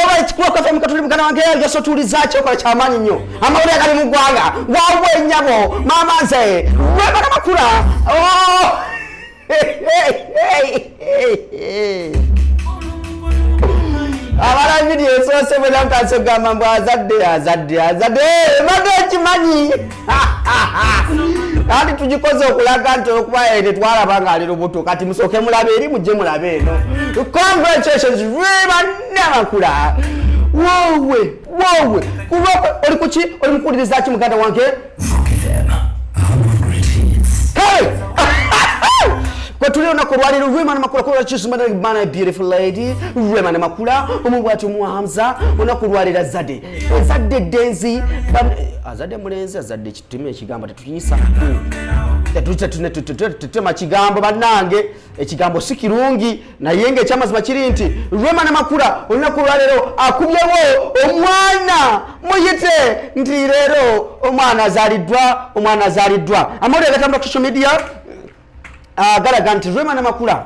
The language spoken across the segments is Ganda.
Oba ekikuba FM katuli, muganda wange yasotuuliza kyokola kyamaanyi nnyo. Amawulire agali mu ggwanga wawe nnyabo maama nze Rema Namakula. Oh! Abala vidiyo esoose bwena mutandise okugamba mbu azadde, azadde, azadde. Mbadde ekimanyi anti tugikoze okulaga nti okuba tetwalaba ng'ali lubuto. Kati musooke mulabe eri, mujje mulabe eno. Congratulations, Rema Namakula. Wowe wowe, kulwa oli kuki? Oli mukuwuliriza ki, muganda wange? Kale kwe tuli olunaku olwaleero, Rema Namakula kulwakisumana beautiful lady Rema Namakula omu bwati omuwa Hamza olunaku olwaleero azadde, azadde eddenzi, azadde mulenzi, azadde kitime. Ekigambo tetuyisa, tetutema kigambo bannange, ekigambo si kirungi, naye nga ekyamazima kiri nti Rema Namakula olunaku olwaleero akubyewo omwana. Muyite nti leero omwana azaaliddwa, omwana azaaliddwa. Amawulire agatambula ku social media galaga nti Rema Namakula,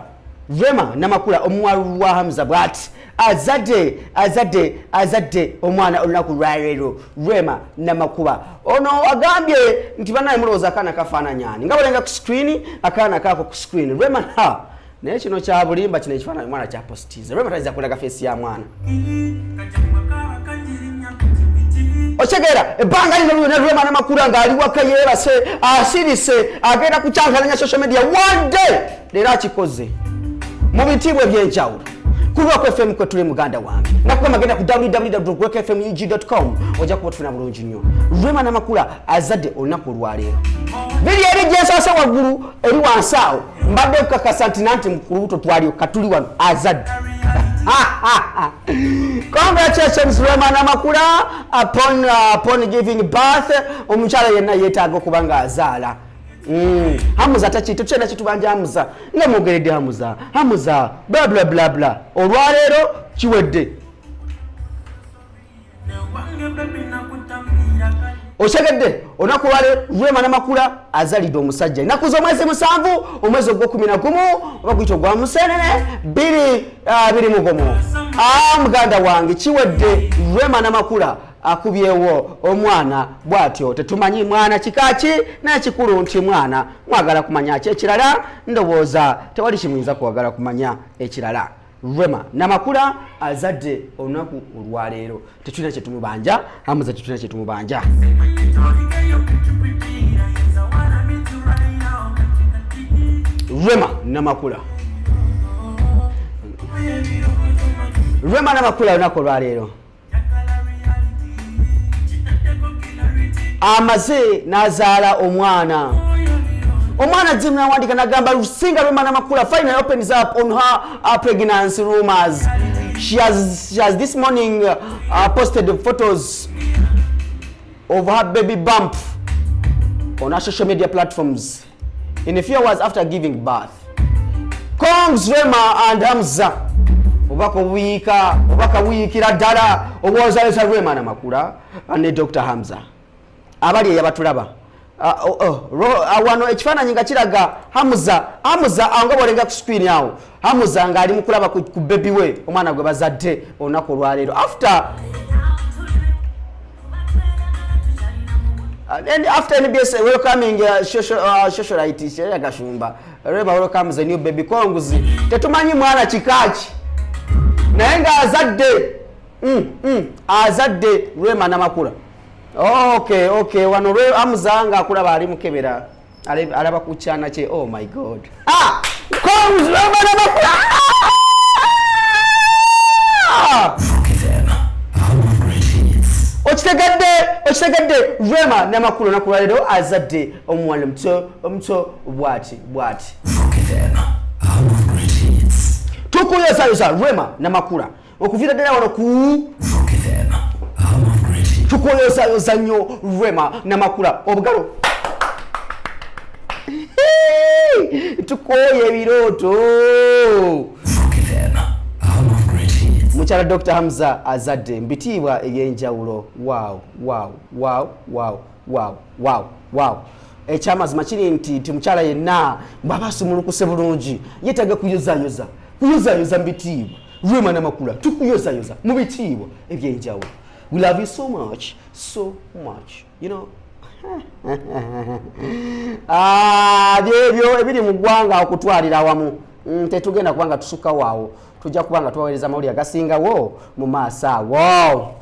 Rema Namakula omuwalu wa Hamza bwati azadde, azadde, azadde omwana olunaku lwaleero. Rema Namakuba ono agambye nti banaye mulowooza akaana kafaananyani nga balenga ku screen, akaana kaako ku screen Rema ha. Naye kino kya bulimba, kino ekifaananyi omwana kyapositize. Rema tayinza kulaga face ya mwana. Otegeera ebbanga lino lyonna Rema Namakula ng'ali waka yeebase asirise agenda kukyankalanya social media one day. Leero akikoze mu bitiibwa ebyenjawulo ku Rock FM kwe tuli, muganda wange. Nakugamba genda ku www.rockfmug.com, ojja kuba otufuna bulungi nnyo. Rema Namakula azadde olunaku olwaleero. Biri eri gyensoose waggulu, eri wansi awo mbadde kukakasa nti nanti mukulubuto twaliyo katuli wano azadde. Congratulations, Rema Namakula, upon giving birth. Omukyala yenna yeetaaga okuba nga azaala. Hamuza taki tetukyenda kitubanja Hamuza nga mwogeredde Hamuza, Hamuza bla bla bla bla. Olwaleero kiwedde. Otegedde, olunaku lwaleero Rema Namakula azalidde omusajja ennaku z'omwezi 7, omwezi ogw'o-11, oba guyita ogwa Musenene, 2021. Muganda wange, kiwedde. Rema Namakula akubyewo omwana bw'atyo. Tetumanyi mwana kikaki, naye kikulu nti mwana. Mwagala kumanya ki ekirala? Ndowooza tewali kimuyinza kwagala kumanya ekirala. Rema Namakula azadde olunaku olwaleero. Tetulina kyetumubanja Hamuza, tetulina kyetumubanja. Rema Namakula, Rema Namakula olunaku olwaleero amaze n'azaala omwana. Omwana jim nawandika nagamba singa Rema Namakula finally opens up on her pregnancy rumors. She has this morning posted photos of her baby bump on her social media platforms in a few hours after giving birth. Congs, Rema and Hamza. Obubaka obuyiika, obubaka buyiikira ddala obwozalesa Rema Namakula ne Dr Hamza abali eyabatulaba. Oh, wano ekifaananyi nga kiraga Hamuza, Hamuza awo nga bwolenga ku screen awo, Hamuza ng'ali mu kulaba ku baby we, omwana gwe bazadde olunaku olwaleero after and after NBS welcoming socialite Sheria Gashumba, Rema welcomes a new baby. Congs. Tetumanyi mwana kikaki, naye ng'azadde, azadde Rema Namakula. Okay, wano Hamza ng'akulaba ali mukebera, alaba ku kyana kye. Oh my God! Ah! Congs, Rema Namakula! Ah! Rock FM, home of great hits. Okitegedde, okitegedde, Rema Namakula olunaku lwaleero azadde omuwala omuto omuto bwati bwati. Rock FM, home of great hits. Tukuyozayoza Rema Namakula okuviira ddala wano ku Rock FM, home of great hits. Tukuyozayoza nnyo Rema Namakula, obugalo. Tukooye ebirooto. Rock FM, home of great hits. Mukyala Dr Hamza azadde mbitiibwa ebyenjawulo. Wow. Ekyamazima kiri nti mukyala yenna bw'aba asumulukuse bulungi yeetaaga kuyozayoza, kuyozayoza mu bitiibwa. Rema Namakula, tukuyozayoza mu bitiibwa ebyenjawulo. We love you so much, so much. Byebyo ebiri mu ggwanga okutwalira awamu. Tetugenda kubanga tusukkawo awo, tujja kuba nga tubaweereza amawulire agasingawo mu maaso awo.